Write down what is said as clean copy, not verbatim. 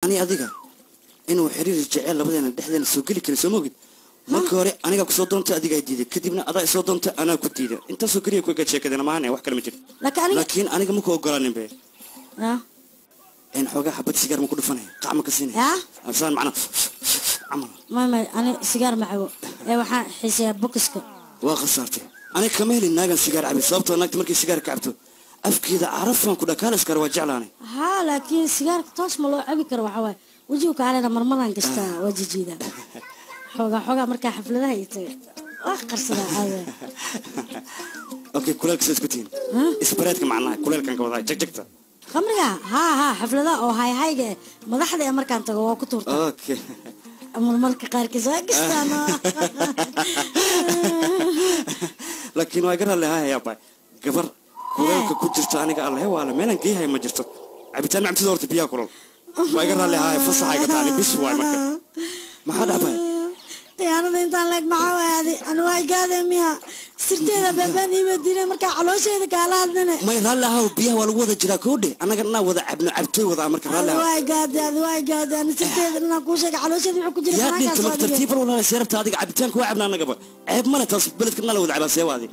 Ani adiga inuu xiriir jecel labadeena dhexdeena soo geli karo soo moogid. Marka hore aniga ku soo doontay adiga ay diiday, kadibna adaa soo doontay anaa ku diiday. Intaasoo keliya ku egaa sheekadena maahane, wax kale ma jiro. Laakiin aniga laakiin aniga ma ku ogolaanin be. Ah. In xoogaa xabad sigaar ma ku dhufanaya, qac ma ka siinaya? Yaa? Afsaan macna camal. May, ani sigaar ma cabo ee waxaan xiiseeyaa bokiska. Waa khasaartay, aniga kama helin naagan sigaar cabin, sababtoo naagta markay sigaar ka cabto afkeeda carafaan ku dhakaal iskar waa jeclaanay. Haa, laakiin sigaarka toos ma loo cabi karo, waxaa waaye wejigu kaalena marmadaan gashtaa, waa jijiidaa xoogaa xoogaa markaa xafladaha iyo taga waa qarsadaa caadi. Okay, kuleelka soo isku tihiin isbareedka macnaha kuleelkan ka wadaa jagjagta. Khamriga haa, xafladaha oo hayhayga eh madaxda ee markaan tago waa ku tuurta. Okay. Marmarka qaarkiis waa gashtaan. Laakiin waa iga raalli ahaaya baay, gabar kuleelka ku jirta aniga allehe waale meelaan geeyahay ma jirto. Cabitaan macamtida horta biyaha kulol waa iga raalli ahaaya, fasaxa iga taani bis waay. Marka maxaa dhacbay? Khiyaanada intaan leeg maxaa waay? Adi anu waa igaade miya sirteeda beebeen iima diina markaa caloosheeda kaala hadlane. May, raalli ahaw, biyaha waa lagu wada jiraa koodhe, annaga dhanaa wada cabno, cabtooy wadaa, marka raalli adi ahaw. Waa igaade, adi waa igaade, ani sirteeda dhanaan kuu sheegay, caloosheeda wuxuu ku jira yaa banaankaas dhinta waa marka dhigay. Tartiib bal walaala, seerabta adiga cabitaanka waa cabna annagaba, ceeb male taas, beledka dhanaa la wada cabaa, see waadi.